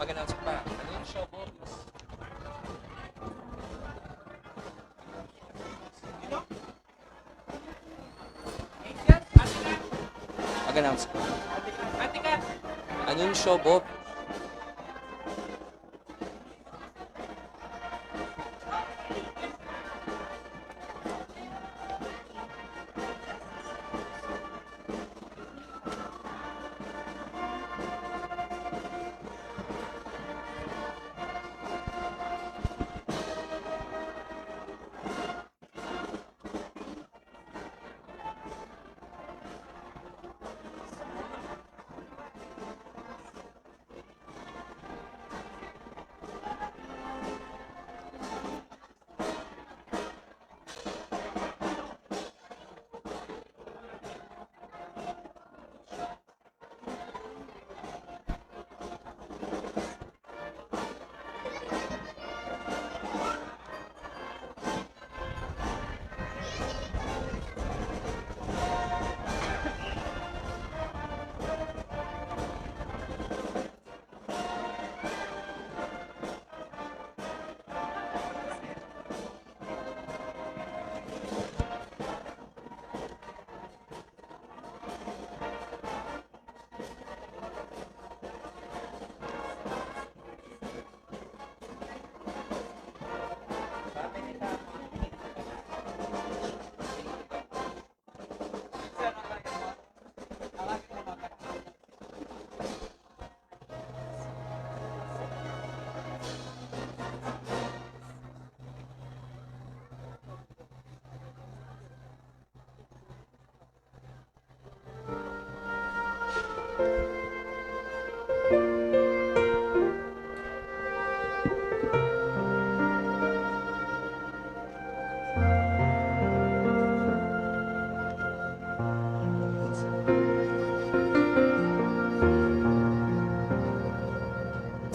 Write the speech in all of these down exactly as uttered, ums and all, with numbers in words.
Mag-announce ka pa. Anunsyo, Bob. Mag-announce ka. Anunsyo, Bob.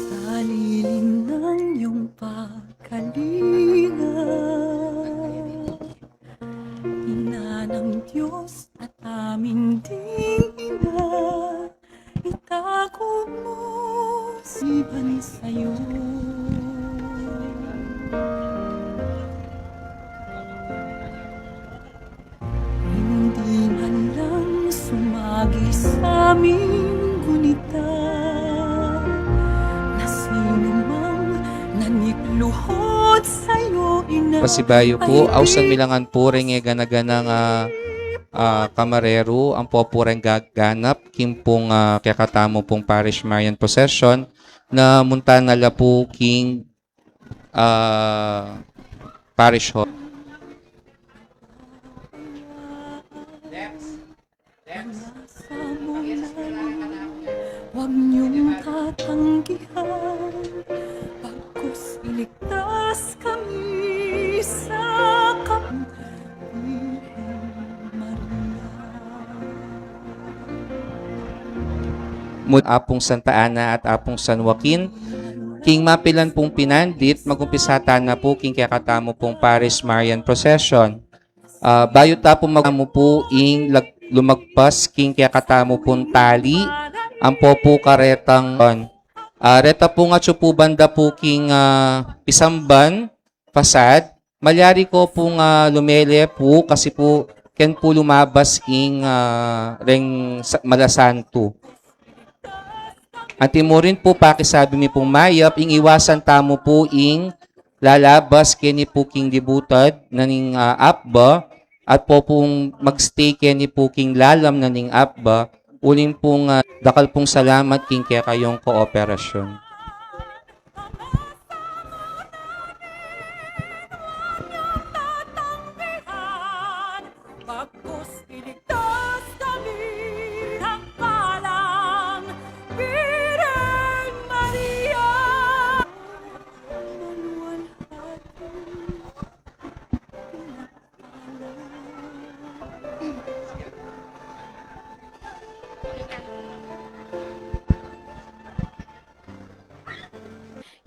Sa lilim ng iyong pagkalinga, Ina ng Diyos at aming ding Ina, itago mo si Bansayo. Hindi man lang sumagi sa aming gunita, na sinumang nanikluhod sa'yo, Ina. Pasibayu pu, ay ausan mi la ngan pu reng e gana-ganang, ah, ah, kamareru, ampo pu reng gaganap king pung, ah, kekatamu pung Parish Marian Procession, na munta na la pu king, ah, Parish Hall. Huwag niyong tatanggihan, bagkus iligtas kami sa kap-, Maria. Mut Apung Santa Ana at Apung San Joaquin, king mapilan pung pinandit, mag-umpisa tana pu king kekatamu pung Parish Marian Procession. Ah, bayu ta pu mag-, mu pu ing lag-, lumagpas king kekatamu pung tali, ampo pu karetang, ah, reta pung atsu pu banda pu king, ah, pisamban, fasad, malyari ko pung, ah, lumele pu, kasi pu, ken pu lumabas ing, ah, reng sa-, malasantu. Anti mu rin pu, pakisabi mi pung mayap, ing iwasan tamu pu ing lalabas keni pu king libutad na ning, ah, apba, at pu pung mag-stay keni pu king lalam na ning apba, uling pung, ah, dakal pung salamat king kekayung kooperasyon. Bagkus iligtas kami ng kalang Birhen Maria.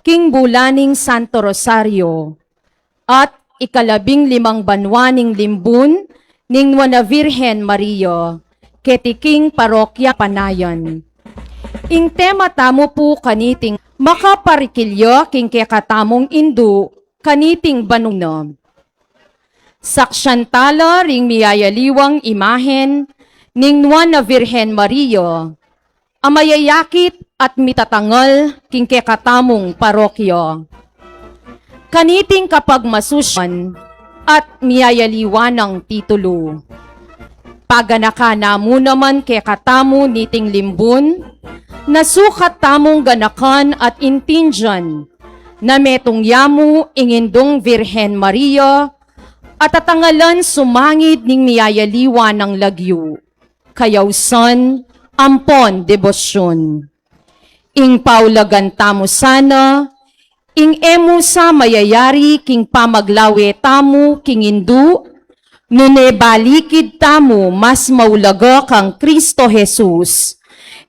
King bulan ning Santo Rosario, at ikalabing limang banwa ning limbun ning Nuan a Virgen Maria, keti king Parokya Panayan. Ing tema tamu pu kaniting makaparikil ya king kekatamung indu kaniting banua. Saksian tala ring miyayaliwang imahen ning Nuan a Virgen Maria, a mayayakit at mitatangal king kekatamung parokya. Kaniting kapagmasusyan at miyayaliwa nang titulu, paganakan na mu naman kekatamu niting limbun, na sukat tamung ganakan at intindian, na metung ya mu ing Indung Virgen Maria, at tatangalan sumangid ning miyayaliwa nang lagyu, kayausan ampon debosyun. Ing paulagan tamu sana, ing e mu sa mayayari king pamaglawe tamu king indu, nune balikid tamu mas maulaga kang Kristo Jesus,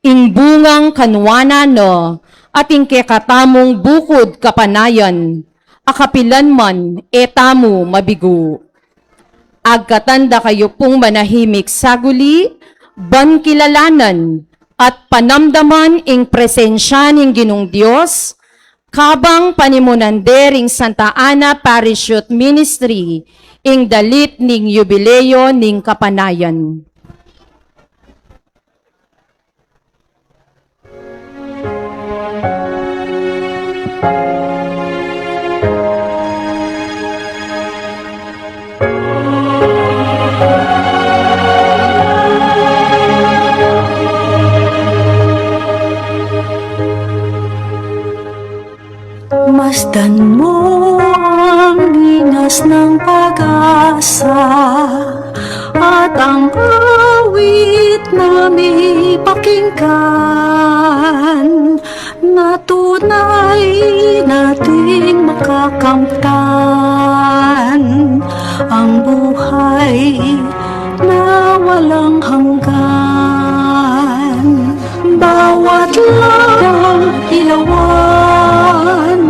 ing bungang kanuanan na, at ing kekatamung bukud kapanayan, a kapilan man e tamu mabigu. Agkatan da kayu pung manahimik saguli, ban kilalanan at panamdaman ing presensya ning Ginung Dios, kabang panimunan de ring Santa Ana Parish Youth Ministry, ing dalit ning yubileo ning kapanayan. Masdan mo ang ningas ng pag-asa at ang awit na mipakinggan, na tunay nating makakamtan ang buhay na walang hanggan. Bawat lagang ilawan,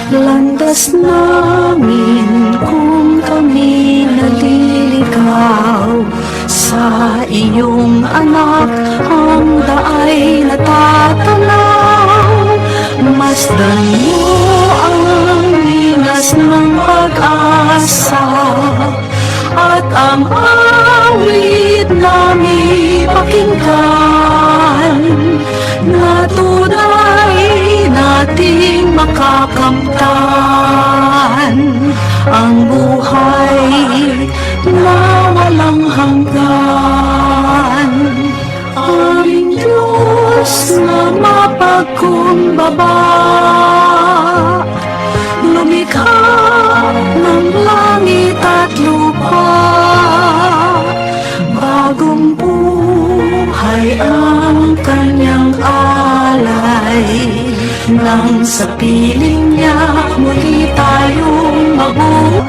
landas namin kung kami naliligaw. Sa iyong anak, ang daay natatanaw. Masdan mo ang ningas ng pag-asa at ang awit na mipakinggan, na tunay nating makakamtan ang buhay na walang hanggan. Aming Diyos na mapagkumbaba, lumikha ng langit at lupa. Bagong buhay ang kanyang alay. Nang sa piling niya muli tayong mabuhay,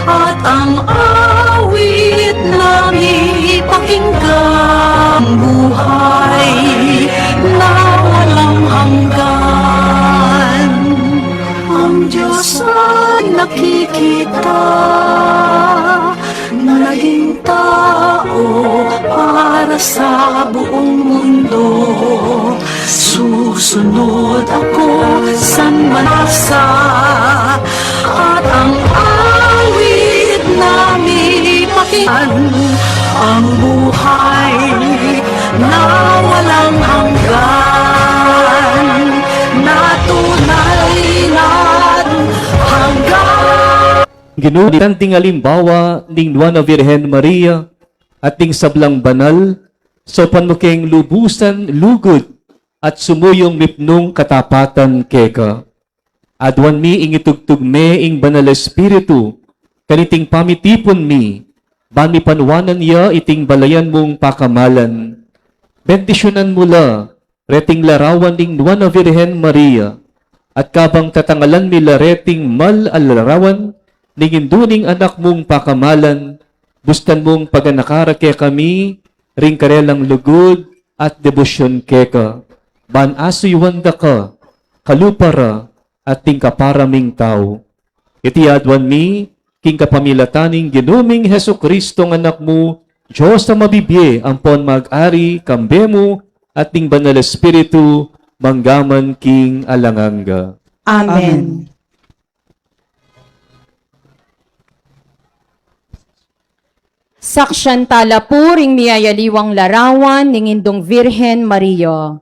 at ang awit na mipakinggan, buhay na walang hanggan. Ang Diyos ay nakikita, naging tao para sa buong mundo. Susunod ako san man sa, at ang awit na mipakinggan, ang buhay na walang hanggan, na tunay na hanggan. Ginu, ing alimbawa ning Nuan a Virgen Maria at ning sablang banal, saupan mu keng lubusan lugud at sumuyung mipnung katapatan keka. Aduan mi ing itugtug me ing Banal Espiritu kaniting pamitipun mi, ban mipanuanan ya iting balayan mung pakamalan. Bendisyunan mu la reting larawan ning Nuan a Virgen Maria, at kabang tatangalan mi la reting mal a larawan ning indu ning anak mung pakamalan, bustan mung paganaka ra kekami ring karelang lugud at debosyon keka, ban asuyuan da ka, kalupa ra, at ding kapara ming tau. Iti aduan mi king kapamilatan ning Ginu ming Jesucristo a Anak mu, Dios a mabibie ampon mag-ari kambe mu at ning Banal Espiritu, mangga man king alang angga. Amen. Amen. Saksian tala pu ring miyayaliwang larawan ning Indung Virgen Maria.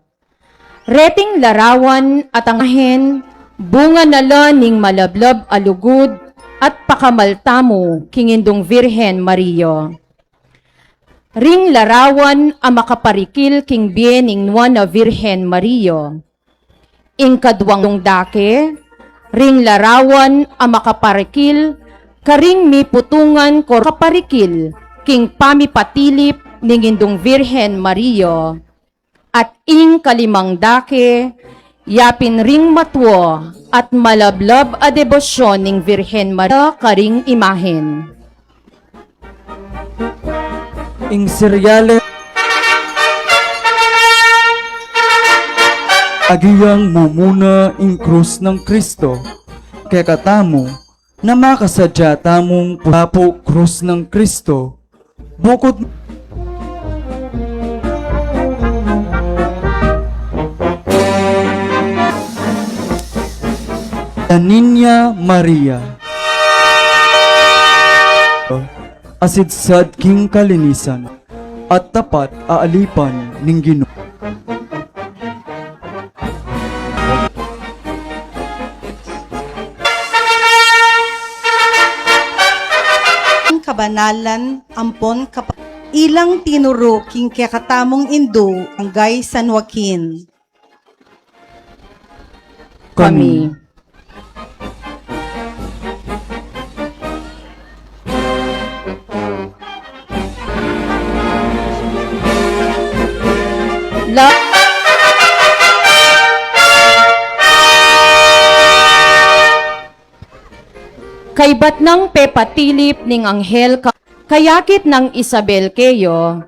Reting larawan at angga, bunga na la ning malablab a lugud at pakamal tamu king Indung Virgen Maria. Ring larawan a makaparikil king bie ning Nuan a Virgen Maria. Ing kaduang dake, ring larawan a makaparikil karing miputungan kor kaparikil king pamipatilip ning Indung Virgen Maria. At ing kalimang dake, yapin ring matua at malablab a debosyon ning Virgen Maria karing imahen. Ing seriale. Agyang mumuna ing krus nang Kristo kekatamu, na makasadya tamung pusapu krus nang Kristo. Bukud la Niña Maria, asidsad king kalinisan at tapat a alipan ning Ginu. Kabanalan ampon kapa-, ilang tinuru king kekatamung indu, Barangay San Joaquin. Kami. La-, kaybat nang pepatilip ning anghel ka-, kayakit nang Isabel keya,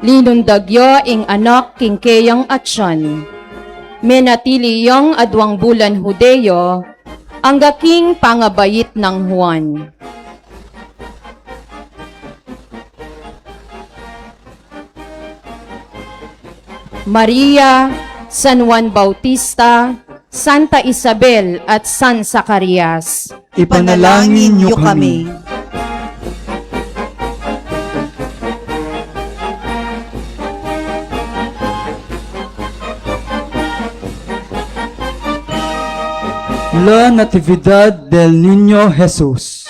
linundag ya ing anak king keyang atian. Menatili yang aduang bulan hudeya, angga king pangabait nang Juan. Maria, San Juan Bautista, Santa Isabel, at San Zacarias. Ipanalangin niyo kami. La Natividad del Niño Jesus.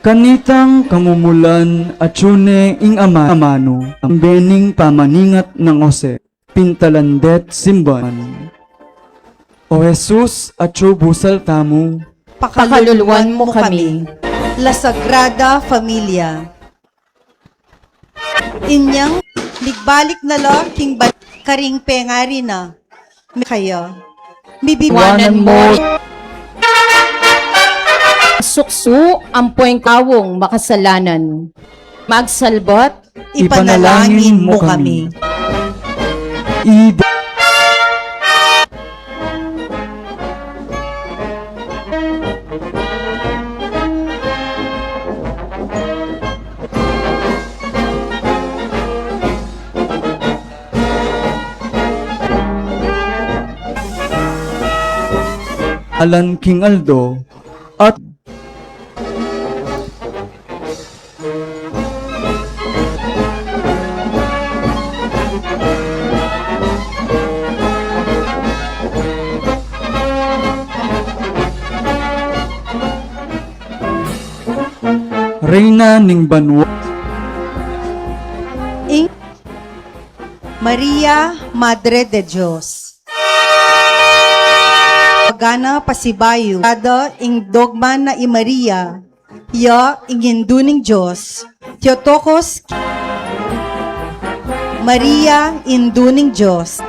Kanitang kamumulan atyu ne ing ama-, amanu, ambe ning pamaningat nang Jose, pintalan det simban. O Jesus, atyu busal tamu. Pakaluluan mu kami. La Sagrada Familia. Inyang migbalik na la king ban-, karing pengari na. Kaya, mibibiwanan mo. Suksu ampo ing taung makasalanan. Magsalbat. Ipanalangin mu kami. Id- Alang king aldo at Reyna ning banua. Ing Maria, Madre de Dios. Pagana pasibayu, kada ing dogma na i Maria, ya ing Indu ning Dios, Theotokos, Maria, Indu ning Dios.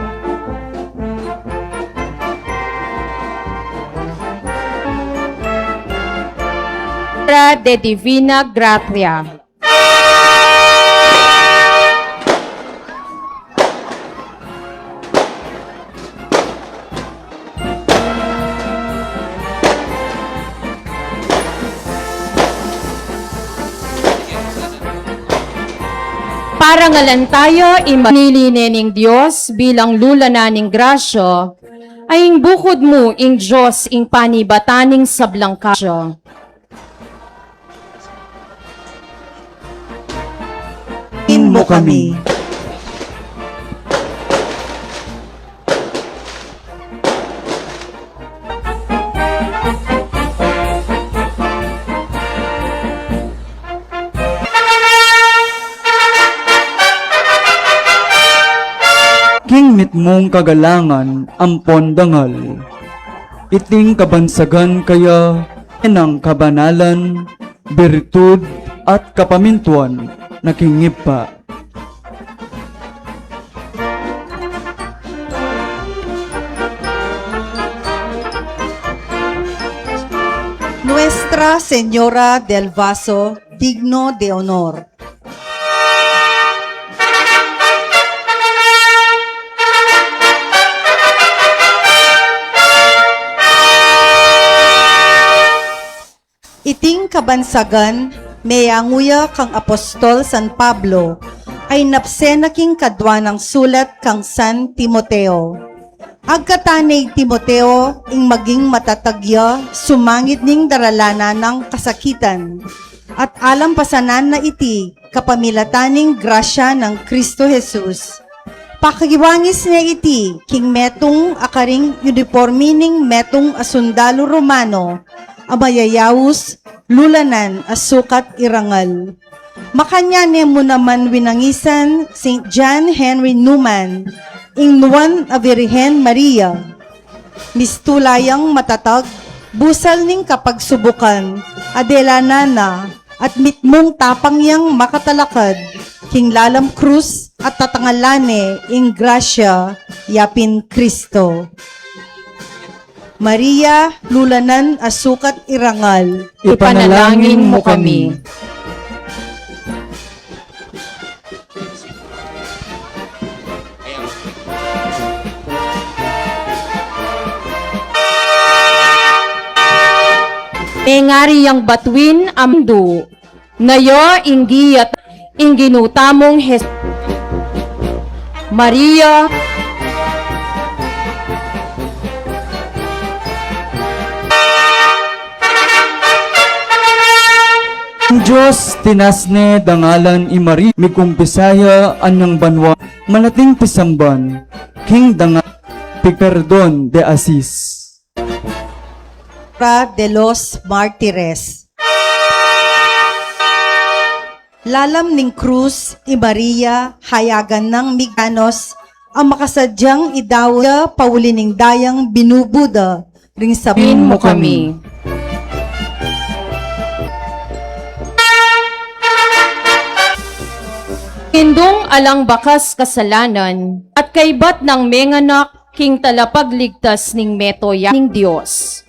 Obra de Divina Gracia. Parangalan taya ing pinili ne ning Dios bilang lula na ning grasya, a ing bukud mu ing Dios ing panibatan ning sablang kasya. In mo kami. King mitmung kagalangan ampon dangal, iting kabansagan kaya nang kabanalan, birtud at kapamintuan na king Ibpa. Nuestra Señora del Vaso, digno de honor. Iting kabansagan, meyangu ya kang Apostol San Pablo, a inapse na king kadwa nang sulat kang San Timoteo. Agkatan ne i Timoteo ing maging matatag ya sumangid ning daralanan nang kasakitan, at alampasanan na iti kapamilatan ning grasya nang Kristo Jesus. Pakiwangis ne iti king metung a karing uniporme ning metung a sundalu Romano, a mayayaus, lulanan a sukat irangal. Makanyan ne mu naman winangisan Saint John Henry Newman, ing nuan a Virgen Maria. Mistu la yang matatag, busal ning kapagsubukan, a delanan na, at mitmung tapang yang makatalakad, king lalam krus at tatangalan ne ing grasya, yapin Kristo. Maria, lulanan a sukat irangal. Ipanalangin mu kami. Mengari yang batuin a mundu, ngaya ing giat ing Ginu tamung Hes-, Maria. Ing Dios tinas ne dangalan i Maria, migkumpisaya anyang banua, malating pisamban king dangal pigperdon de Asis. Ra de los Martires. Lalam ning krus i Maria, hayagan nang migdanos a makasadyang idawat ya pauli ning dayang binubuda ring sablang. Pin mu kami. Indung alang bakas kasalanan at kaybat nang menganak king talapagligtas ning meto ya ning Dios.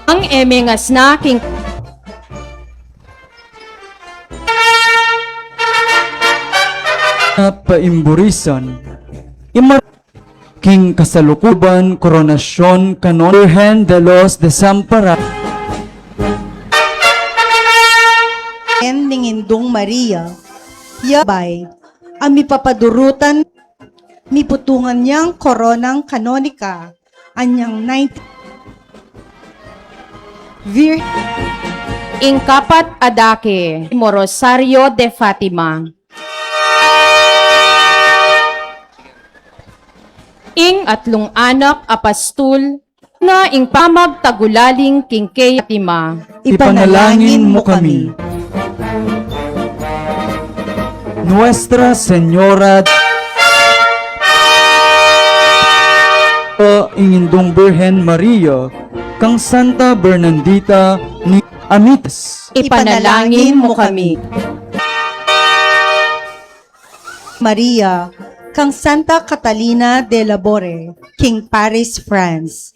Ang emengas na king paimburisan, imar-, king kasalukuban koronasyon kanon Birhen de los Desamparados. En ning Indung Maria, ya bay, a mipapadurutan, miputungan yang koronang kanonika, anyang nineteen. Vir-, ing kapat a dake, Rosario de Fatima. Ing atlung anak a pastul, na ing pamagtagulaling king kay Fatima. Ipanalangin mu kami. Nuestra Señora, ing Indung Birhen Maria, kang Santa Bernardita ni Amites. Ipanalangin mu kami. Maria, kang Santa Catalina de Labore, king Paris, France.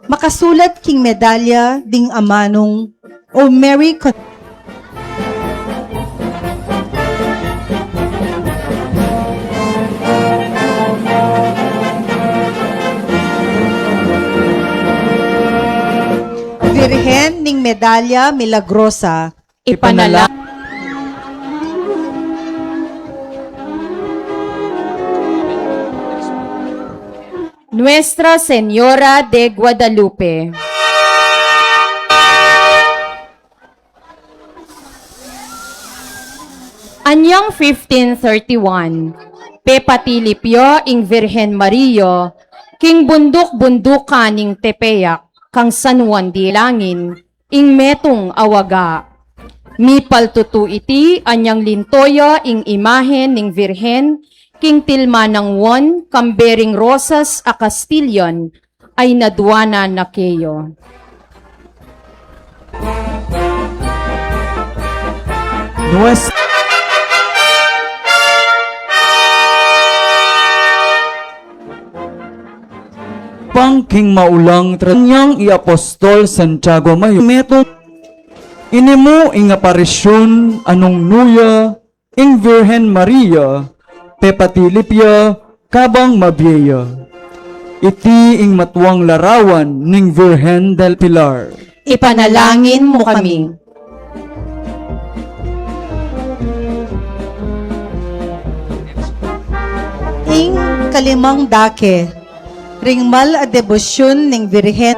Makasulat king medalya ding amanung O Mary Con-, Virgen ning Medalya Milagrosa. Ipanala- Nuestra Señora de Guadalupe. Anyang fifteen thirty-one, pepatilip ya ing Virgen Maria king bunduk-bundukan ning Tepeyac kang San Juan de Langin, ing metung a waga. Mipaltutu iti anyang linto ya ing imahen ning Virgen king tilma nang Juan kambe ring rosas a Castilian a inaduanan na keya. Nues- Pang king maulang tra-, nyang i Apostol Santiago Mayor. Metung, ini mu ing aparisyun a nung nu ya ing Virgen Maria, pepatilip ya kabang mabie ya. Iti ing matuang larawan ning Virgen del Pilar. Ipanalangin mu kami. Ing kalimang dake, ring mal a debosyun ning Virgen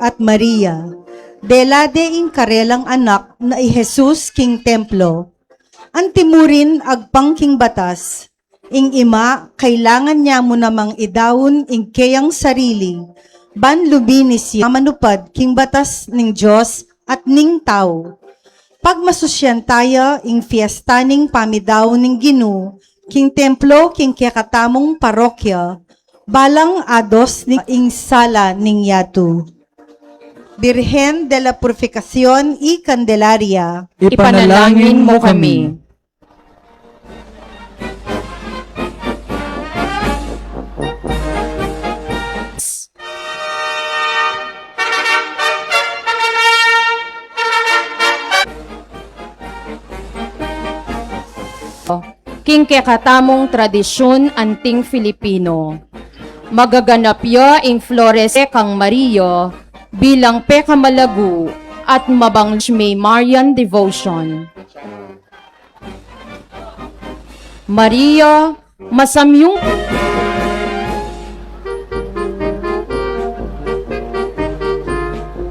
at Maria. Dela de ing karelang anak na i Jesus king templo. Antimurin agpang king batas, ing ima kailangan ya mu namang idaun ing keyang sarili, ban luminis ya manupad king batas ning Dios at ning tau. Pagmasusyan taya ing fiesta ning pamidaun ning Ginu king templo king kekatamung parokya, balang ados ning ing sala ning yatu. Virgen de la Purificación y Candelaria. Ipanalangin mu kami. King kekatamung tradisyun anting Filipino, magaganap ya ing Flores kang Maria bilang pekamalagu at mabang may Marian devotion. Maria, masamyung.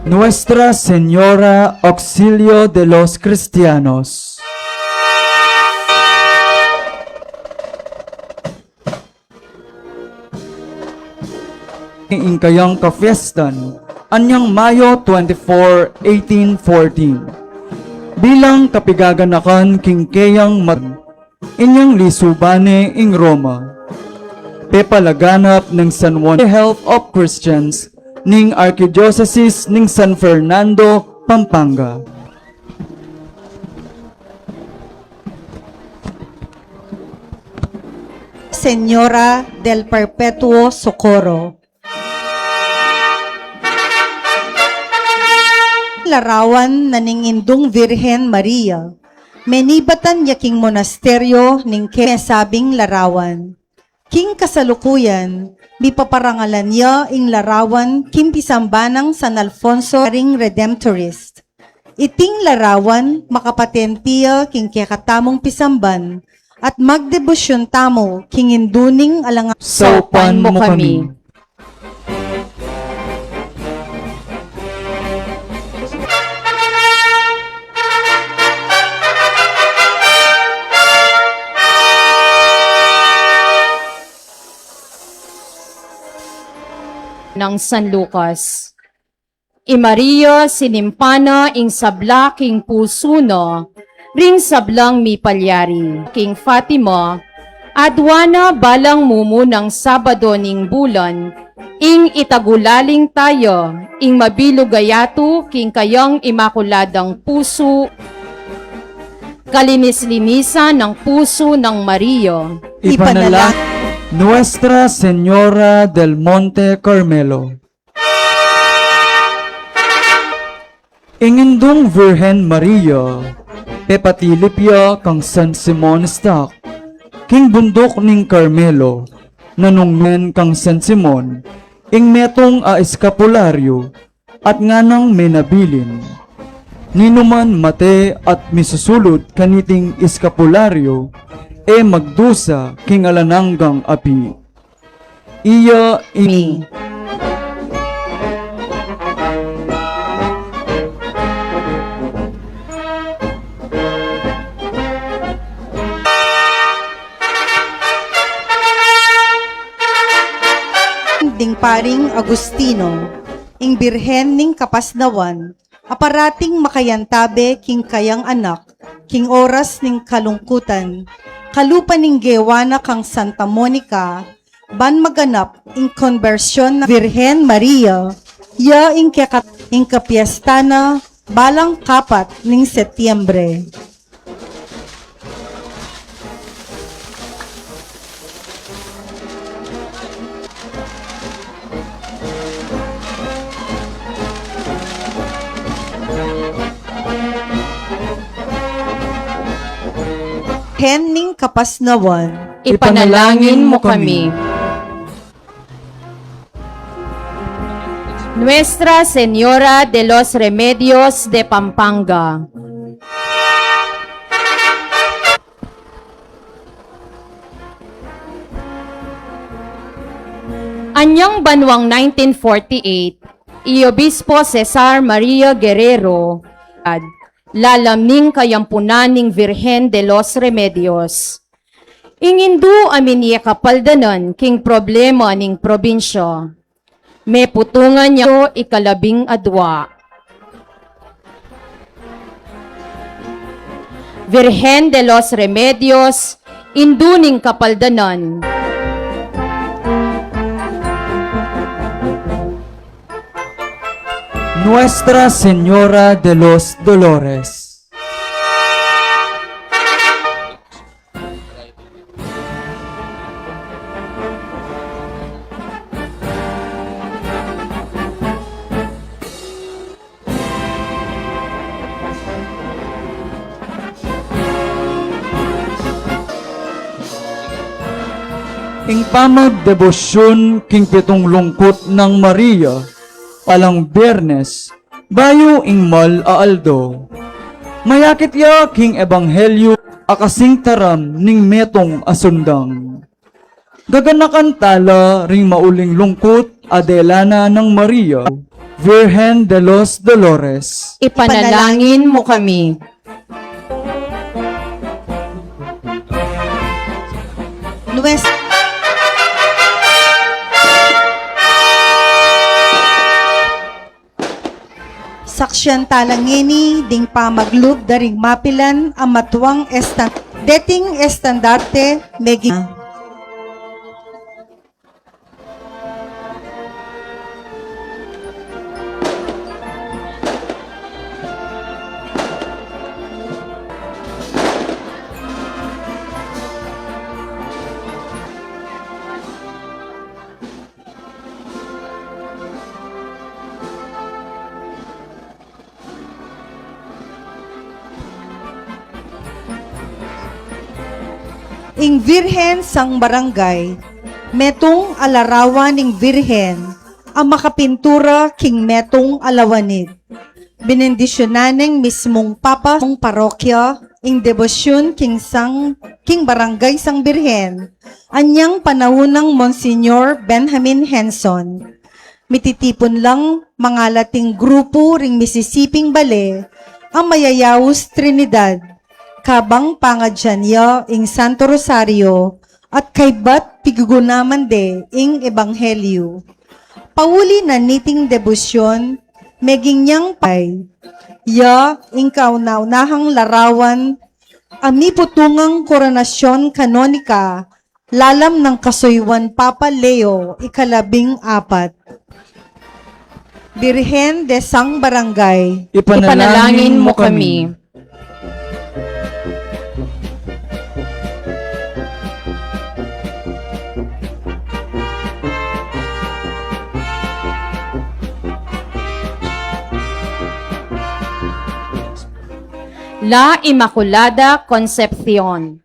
Nuestra Señora, Auxilio de los Cristianos. Ing kayang kafiestan, anyang Mayo twenty-four, eighteen fourteen. Bilang kapigaganakan king keyang mat-, inyang lisuban ne ing Roma. Pepalaganap ning San Juan Health of Christians ning Archdiocese ning San Fernando, Pampanga. Señora del Perpetuo Socorro. Larawan na ning Indung Virgen Maria, menibatan ya king monasteryo ning ke-, mesabing larawan. King kasalukuyan, mipaparangalan ya ing larawan king pisamban nang San Alfonso ring Redemptorist. Iting larawan makapatenti ya king kekatamung pisamban at magdebosyon tamu king Indu ning alang-, saupan mu kami. Nang San Lucas. I Maria sinimpan na ing sabla king pusu na ring sablang mipalyari. King Fatima, aduan na balang mumunang Sabado ning bulan, ing itagulaling taya ing mabilug a yatu king kayang imakuladang pusu, kalinis-linisan nang pusu nang Maria. Ipanalangin. Nuestra Señora del Monte Carmelo. Ing Indung Virgen Maria, pepatilip ya kang San Simon Stock, king bunduk ning Carmelo, nanung men kang San Simon, ing metung a eskapularyo, at nganang menabilin. Ninuman mate at misusulud kaniting eskapulario, e magdusa king alang anggang api. Iya ini. Ding Paring Agustino, ing Birhen ning Kapasnawan, a parating makayantabe king kayang anak, king oras ning kalungkutan, kalupa ning gewa na kang Santa Monica, ban maganap ing konbersyon na Virgen Maria, ya ing kekat-, ing kapiesta na balang kapat ning Setyembre. Hen ning kapasnawan. Ipanalangin mo kami. Nuestra Señora de los Remedios de Pampanga. Anyang banuang nineteen forty-eight, i Obispo Cesar Maria Guerrero, ad, lalam ning kayampunan ning Virgen de los Remedios. Ing indu a minie kapaldanan king problema ning probinsya. Meputungan ya ikalabing adua. Virgen de los Remedios, indu ning kapaldanan. Nuestra Señora de los Dolores. Ing pamagdebosyun king pitung lungkut nang Maria, alang Biernes, bayu ing mal a aldo. Mayakit ya king ebanghelyu a kasing taram ning metung a sundang. Gaganakan tala ring mauling lungkut a dela na nang Maria, Virgen de los Dolores. Ipanalangin mo kami. Nues- Saksian tala ngeni ding pamaglub da ring mapilan a matuang estan-, deting estandarte meging Ing Virgen sang Barangay, metung a larawan ning Virgen a makapintura king metung a lawanit. Binendisyunan neng mismung Papa ning parokya ing debosyun king sang, king Barangay sang Birhen, anyang panaun nang Monsignor Benjamin Henson. Mititipun lang mangalating grupu ring misisiping bale a mayayaus Trinidad, kabang pangadyan ya ing Santo Rosario at kaybat pigugunaman de ing ebanghelyu. Pauli na niting debosyon, meging yang pay ya ing kauna-unahang larawan a miputungang koronasyon kanonika lalam nang kasuyuan Papa Leo ikalabing apat. Birhen de sang Barangay, ipanalangin mo kami. La Inmaculada Concepcion.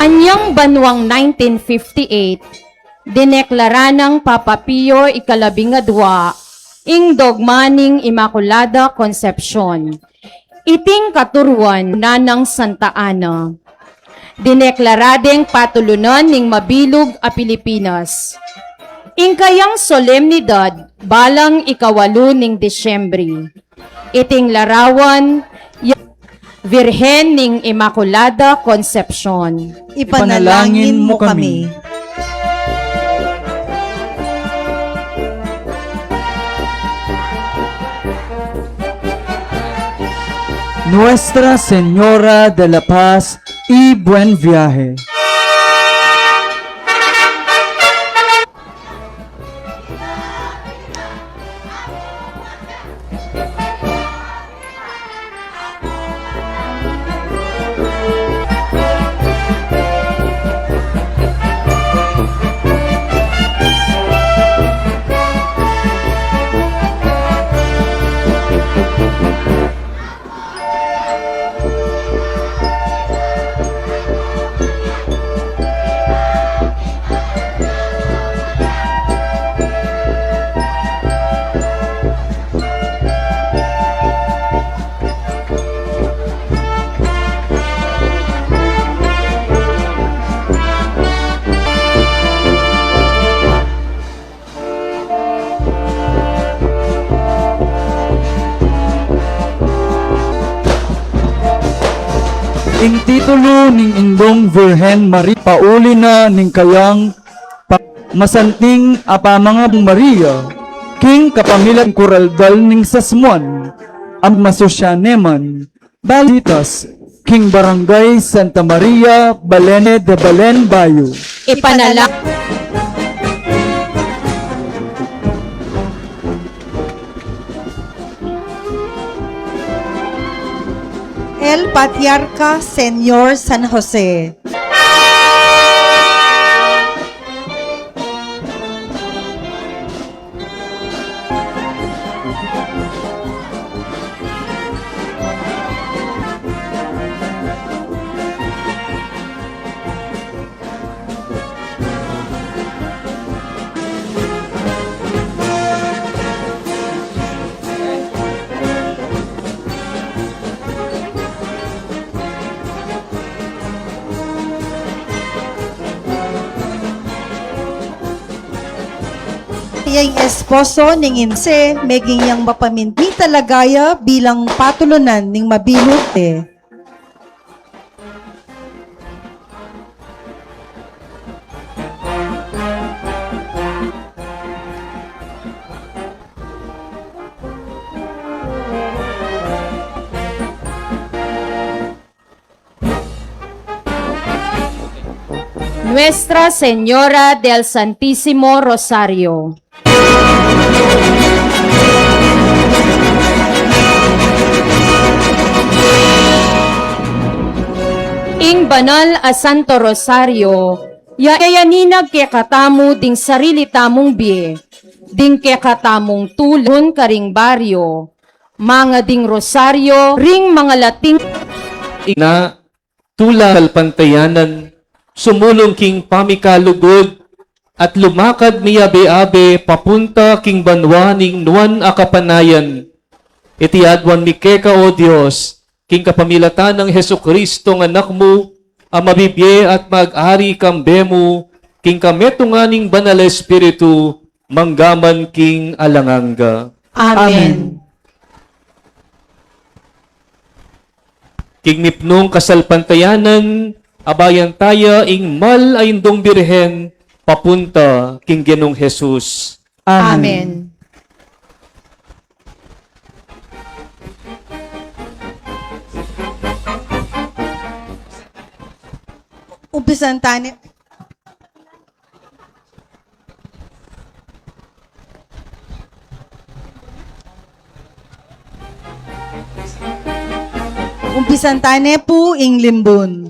Kanyang banuang nineteen fifty-eight, dineklara nang Papa Pio ikalabing adwa ing dogma ning Inmaculada Concepcion. Iting katuruan na nang Santa Ana. Dineklara deng patulunan ning mabilug a Pilipinas. Ing kayang solemnidad balang ikawalu ning Disyembre. Iting larawan, ya-, Virgen ning Inmaculada Concepcion. Ipanalangin mo kami. Nuestra Señora de la Paz y Buen Viaje. Ing titulu ning Indung Virgen Maria, pauli na ning kayang pa-, masanting a pamangabung Maria, king kapamilatan kuraldal ning sasmuan, a masusya ne man, balitas, king Barangay Santa Maria, Balen de Balen, Bayo. Ipanala- El Patriarca Señor San Jose. Yang esposo ning inse, meging yang mapaminti talaga ya bilang patulunan ning mabilug te. Nuestra Señora del Santísimo Rosario. Ing banal a Santo Rosario, ya, ya yaninag kekatamu ding sarili tamung bie, ding kekatamung tulun karing baryo, manga ding rosaryo ring mangalating. Ina, tula salpantayanan, sumulung king pamikalugud, at lumakad miyabe-abe papunta king banua ning nuan a kapanayan. Iti aduan mi keka, O Dios, king kapamilatan nang Jesucristo, Anak mu, a mabibie at mag-ari kambe mu, king kametungan ning Banal a Espiritu, mangga man king alang angga. Amen. Amen. King mipnung kasalpantayanan, abayan taya ing mal a Indung Birhen papunta king Ginung Jesus. Amen. Amen. Umpisan tane. Umpisan tane pu ing limbun.